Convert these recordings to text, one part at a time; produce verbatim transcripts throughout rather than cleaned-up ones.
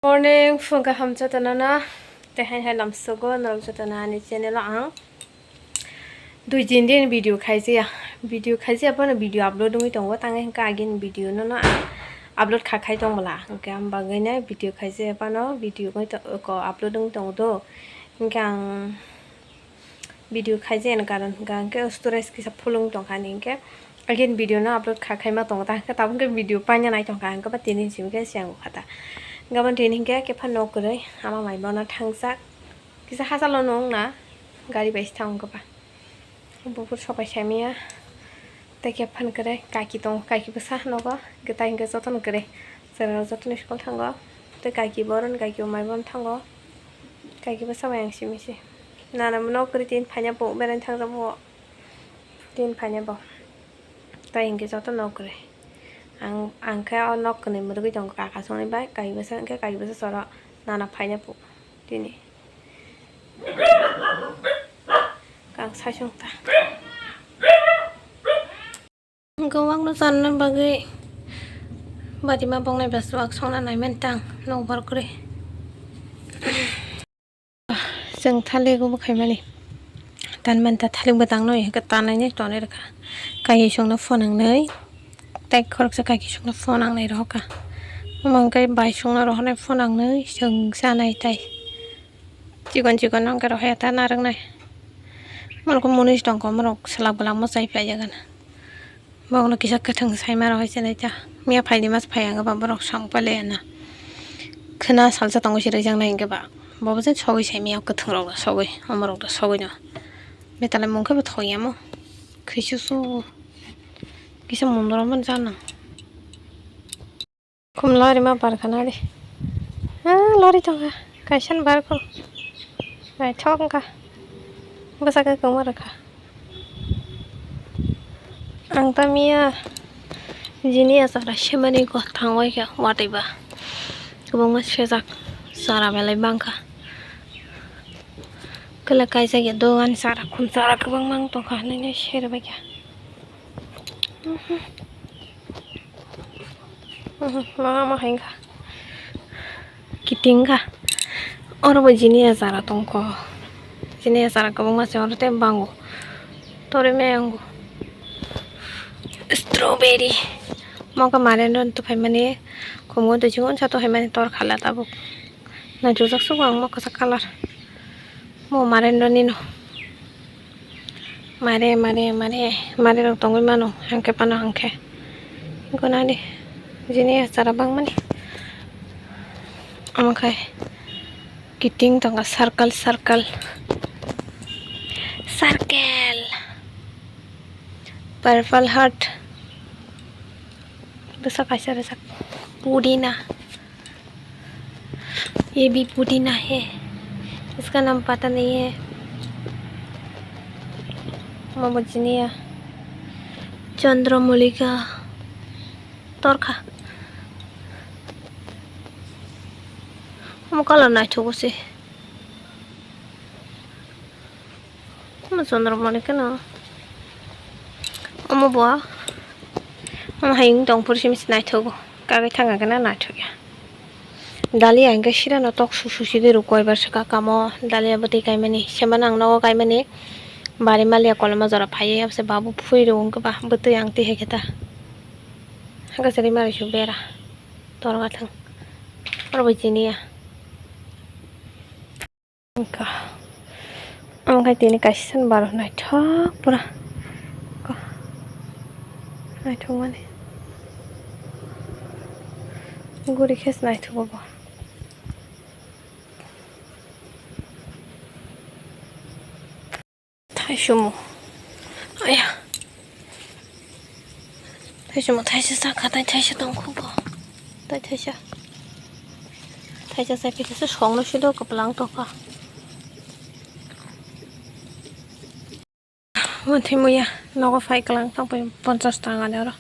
Morning, phung kaham jotono no. Tei hai hai lamsogo norok jotono ani channel o ang dui din din video khaijaya. Video khaijaya phano video upload wngwi tongo, tang hwnkhe agini video no no ang upload kha khai tong bwla. Hwnkhe ang bagwi no video khaijaya phano video wngwi to-, ko upload wngwi tongo do. Hwnkhe ang video khaijani karon hwnkha hwnkhe storage kisa full wng tongkha, ani hwnkhe again video no upload kha khaima tongo ta, hwnkhe tabuk hwnkhe video paina nai tongkha, hwnkhe ba tini simi khe se ang kha ta. Hwnkhe bo tini hwnkhe khe phano kwrwi ama mai bono thangjak, kisa hachalo no wngna gari bai se thang hwnkhe ba buphuru sopai saimaya. Tei khe phan kwrwi kaiki tongo, kaiki bwsa nogo, hwnkhe tai hwnkhe jotono kwrwi, chwrairok jotono school thango. Tei kaiki bo oroni kaiki bo mai bono thango, kaiki bwsa bai ang simi se. Nana nok kwrwi tini phaina bo berani thangjak bo, tini phaina bo. Tai hwnkhe joto nok kwrwi. Ang, ang khe o nok kwnwi mwrwgwi tongo kaka songni bai, kaiki bwsa hwnkhe kaiki bwsa chwrairok nana phaina bo tini. Kang sai song ta. Gowang no channa bagwi bati ma bongnai bwswk songna nai mani tang nokbar kwrwi. Chwng thalik o bwkhaimani tanmani ta thalik bwtang no hwnkhe tanai nai tonwi rwkha. Kaisongno phone wngnai, tei khoroksa kaisongno phone wngnai rohorkha. Omo hwnkhe baisongno rohornai phone wngnai chwng chanai tai. Chikon chikon no hwnkhe rohorya ta narwknai. Omo rok munis tongkha, omo rok swlak bwlak mo chai phaijak gana. Bokno kisa kwthwng saima rok hai se nai ta. Miya phaini mas phai ang ba borok song pale na. Khwna salsa tongo se rijak nai hwnkhe ba. Bo bo se sogwi sai miya kwthwng rok da sogwi, omo rok da sogwi no. Betale mung khe bo thok ya mo. Khwisu su. Kisa mundoro man jana. Khum lorima barkha nari. Ah, lori tongkha. Kaisa ni barkho. Naithok wngkha. Bwsakhe kwma rwkha. Ang tamia jini achara semani gotthang bai khe watwi ba. Kwbangma sejak chara belai bangkha. Kwlak kaijak ya dogan chara khum chara kwbangma wng tongkha hinwi seri bai kha. Mama hai wngkha. Kiting kha. Oro bo jini achara tongkho. Jini achara kwbangma se oro tei bango. Toroi maya wngo. Strawberry. Moka marendra tuphaimani. Khumgo twi chikon sa tuphaimani tor khala tabuk. Naithokjak sugo ang mo kwchak colour. Mo marendra nino. Mare, mare, mare, mare rok tongwi mano, hangke pano hangke. Gwnadi, jini achara bangmani. Omo khai kiting tongo circle, circle. Circle. Purple heart. Bwsa kaisa rijak. Pudina. ये भी पुदीना है, इसका नाम पता नहीं है। Omo bo jini ya. Chandramallika. Torkha. Omo colour naithogo se. Omo Chandramallika no. Omo bo. Omo hai wng tong phuru simi se naithogo. Kagwi thang khe na naithok ya. Dalia hwnkhe sirano tok su su sidi rw koi bar swkha kamo. Dalia bwtwi kaimani. Sema nang nogo kaimani. Bari maliya koloma jora phaiwi abse babu phui rw wngkhe ba bwtwi ang twi hai khe ta. Hwnkhe se rimari su bera. Torga thang. Oro bo chini ya. Wngkha. Omo khe tini kaisa ni baro naithok pura. Ko-, naithok mani. Guri khe se naithok bo. Thaisumo. Aya. Thaisumo thaisa sakha, tai thaisa tongkhu bo. Tai thaisa. Thaisa sai phikhe se songno sido kwplang tongkha. Manthai muya nogo phai kwlang tongpai ponchas tanga de oro.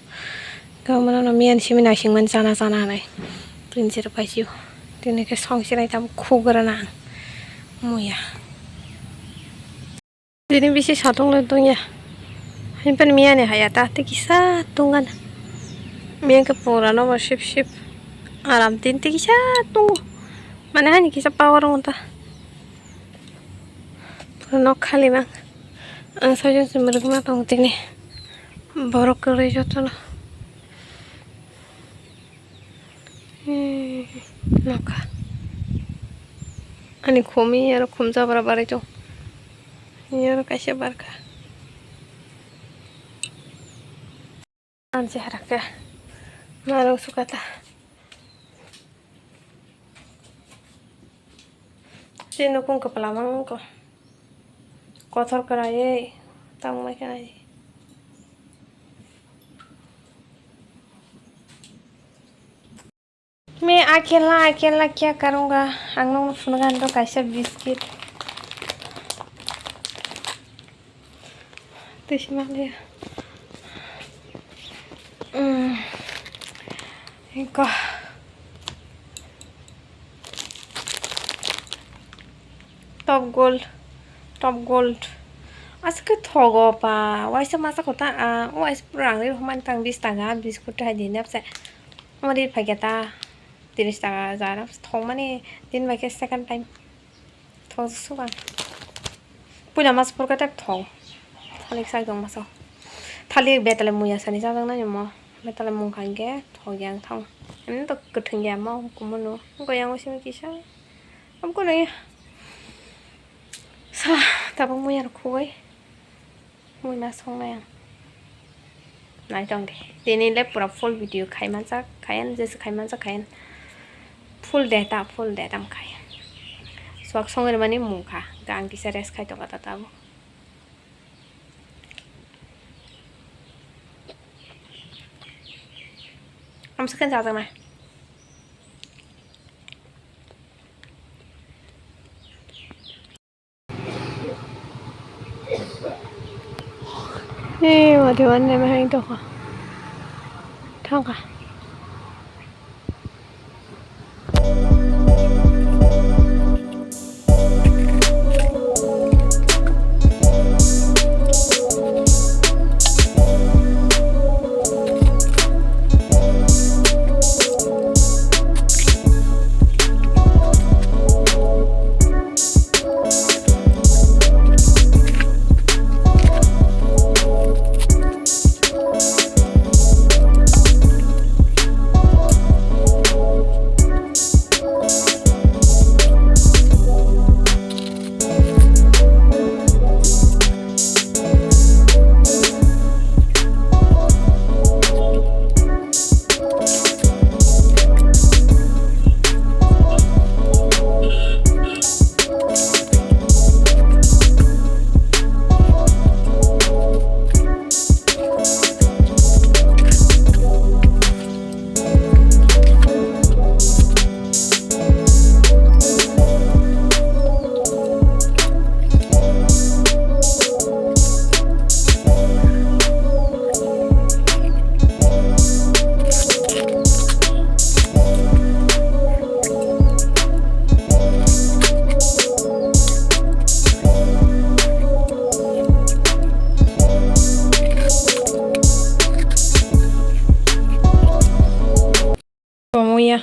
Gabamano miyan simi naisingmani chana chana hinwi. Tini chero paisio. Tini khe song sinai tamo khugrana ang. Muya. Tini bisi satung le tungya. Hain pan miya ni haya ta tei kisa tungana. Miya khe pura no bo sip sip. Aram tin tei kisa tungo. Mane hani kisa power wng ta. Nok khali mang. Ang sajak se mwrwkma tongo tini. Borok kwrwi jotono. Hmm, nokha. Ani khumi aro khum jabra barai tong. Yaro kaisa barkha. Ang chehara khe. Marung sukata. Chini nukung kwpla mang wngkha. Kothor kwrwi tongmai khe nai. मैं अकेला, अकेला क्या करूँगा? Ang nokno phunukha, ang kaisa biscuit. Tei se manliya. Hmm. Eko. Top Gold, Top Gold. Aske thogo pa, waisa masa kota, ah, waisa pura ang ri humani tang bis taka, biscuit hai di napse. Amari phai keta, tiris taka jara, thong mani, din bai khe second time. Thong suka. Puila mas purka tep thong. Thalik sai tong maso. Thalik betale muya sani jajak nai mo. Betale mung khan khe thong yang thong. Ani to kwthwng ya mo, kumuno. Goyang o simi kisa. Am kono ya. Sa, tabuk muya rok khugwi. Mui ma songnai ang. Nai tong di. Tini le pura full video khai manjak, khai an, jesa khai manjak, khai an. Full data, full data am khai. Swak songwi mani mung kha. Ang kisa rest khai tong kha ta tabuk. Amsa khe jajaknai. Ee, wadi wadi nai bahai tongkha. Thangkha. Komoya.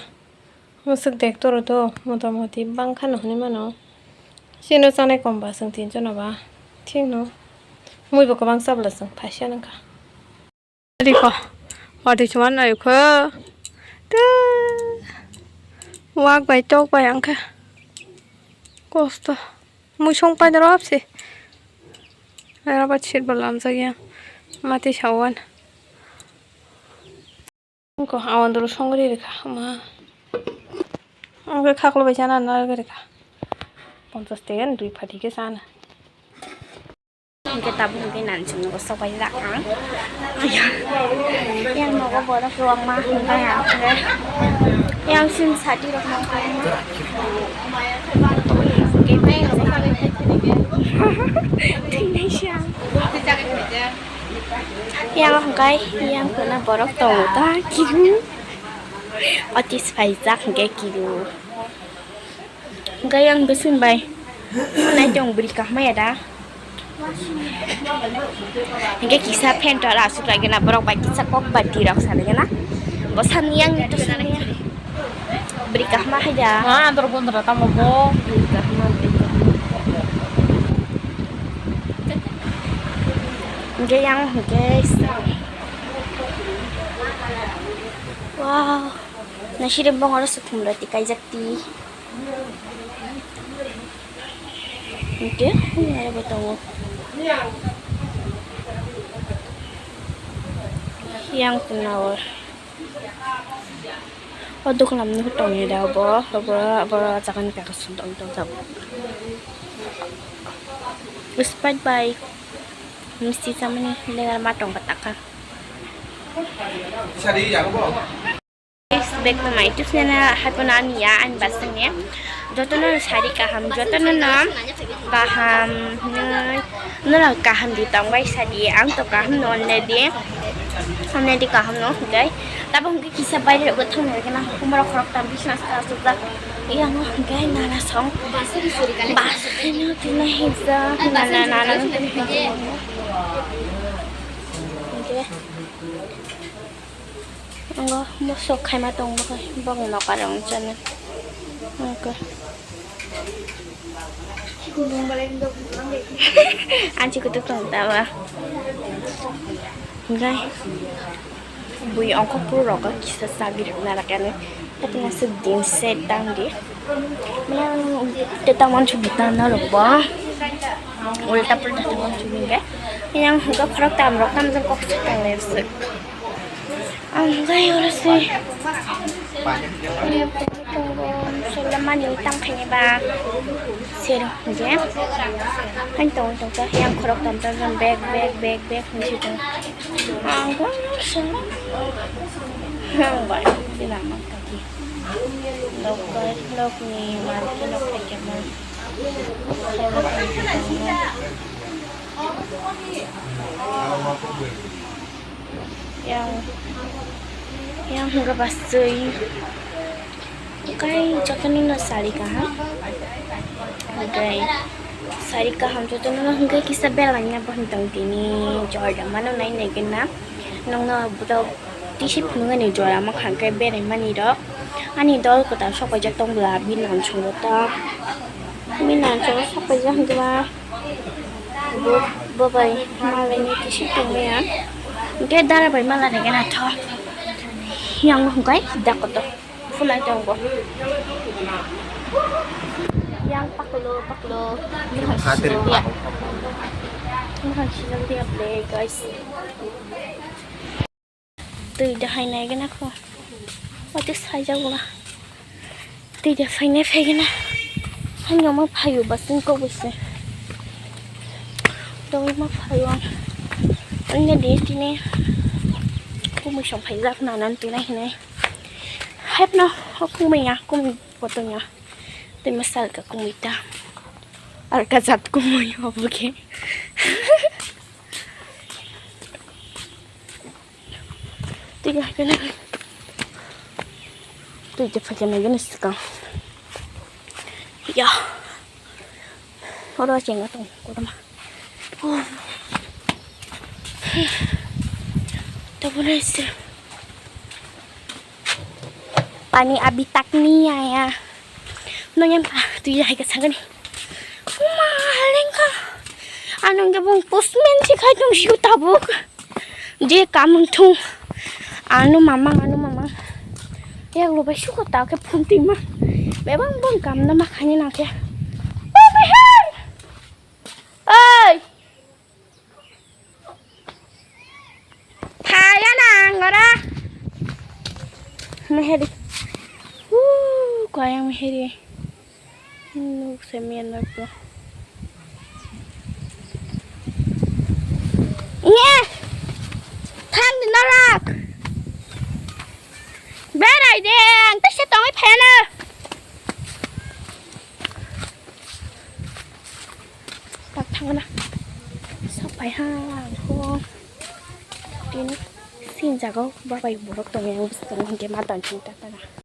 Mwswk dektor do motamoti bangkha no hwnwi mano. Chino chanai komba chwng tinjono ba. Thikno. Muibo kwbang chabla chwng phaisa nangkha. Rikho. Watwi chuma naikho. Tu. Wak bai tok bai angkha. Kosto. Mui song pai doro hapsi. Rabar sheet bo lamjak ya. Mati sawan. Ko awan doro songri rikha ma. Ang khe khaklo bai chana na rikha. Ponchas taka ni dui phati khe chana. Hingke tabuk hingke nan chwng nogo sok pai jak ang. Yang nogo borok kwbangma hingke ang khe. Yang sin sati rok nang khe. Hingke pai nogo sabai pai khe. Thwinai siya. Yang hingke yang kuna borok tongo ta kibu. Otis paijak hingke kibu. Hingke yang besin bai. Nai tong beri kahmaya da. Hingke kisa phen to asuk lagi na borok bai kisa kok bai tirok sa lagi na. Bo sani yang itu sani. Beri kahma hai da. Ah, andor bondra tamo bo. Beri kahma, beri kahma. Hingke yang hingke. Wow. Nasi rembong aro sekhum roti kaijak ti. Hingke, aro bo tongo. Yang kunawar. O dokan amni tongo da obo, obo, obo jaga ni kaka song tong tong jabo. Sprite bai misti chamani legar ma tong ka taka. Sari ya bo. Back to my YouTube channel, hai pono ani ya, ani basing ni. Jotono sari kaham, jotono no kaham, nai. Norok kaham di tong bai sadi, ang to kaham no already. Already kaham no, hingke. Tabuk hingke kisa baire rok thang nai kena, humor khorok tam bisna sa sujak. Iya no, hingke nana song. Basri no tina hingsa, nana, nana no tina hingsa. Hingke. Ang mosok khaima tong bo khai, bokni nokar rok chana. Ang khe. Ang chikutwi tong tama. Hingke bui ongkho phuru rok kisa sagri rok nana kani. Hati nasi din set tang di. Yang teta manchu butana rok bo. Ulta pulta tang manchu hingke. Yang hingke khorok tam rok tam jang kok chakang le sik. Ang gai oro se. Solamani tang khaini ba. Sero je. Hain tong tong ta yang khorok tam tam jang bag bag bag bag hingsi tong. Ang gai oro se. Ang bai di lama kaki. Lok gai lok ni marki lok khaikhe ma. Yang, yang hingke basui. Kai jotono no sari kaham. Kai sari kaham jotono no hingke kisa belai na bo hintong tini jorda mano nai nai gana. Nong no budok tisi phunukani jora ma khangke berai mani rok. Ani dol kwtal sok paijak tong bwla bini ansongo ta. Bini ansongo sok paijak hingke ba. Bo, bo bai malai ni kisi tongmaya. Hingke dara bai mala ni gana tho. Yang hingkai dak koto. Phunai tongo. Yang paklo, paklo. Mohon sijak dia. Mohon sijak dia ble, guys. Twi da hai nai gana kho. Watwi saijak wala. Twi da phainai phai gana. Hanya ma phaio basing kok bwse. Twi ma phaio ang. Anya de tini. Kumui song phaijak na nan twi nai hinai. Hai pno kumui ya, kumui poto ya. Twi ma sal ka kumui ta. Ar ka jat kumui obo khe. Twi hai khe nai. Twi je phai khe nai gini swkang. Ya. Oro chenga tong kotorma. Oh. Tabuk nai se. Pani abhi tak nahi aaya. Nang yang pa twi hai khe sagani. Uma lengka. Anong ge bung postman si khai tong siu tabuk. Je kamung thung. Anu mamang, anu mamang. Yak lo bai suko ta ke phun twi ma. Bebang bang kam na ma khani na ke. Oh, my hair. Oi. Thaya nang ora. Meheri. Uh, kayang meheri. Nuk semian rok to. Nye. Thang di norok. Berai de, ang tese tongwi phayana. Tak thangna. Sok pai ha, ang kho. Tini sin jago babai borok tongya, ang bwskango hwnkhe ma tong chini tak taka.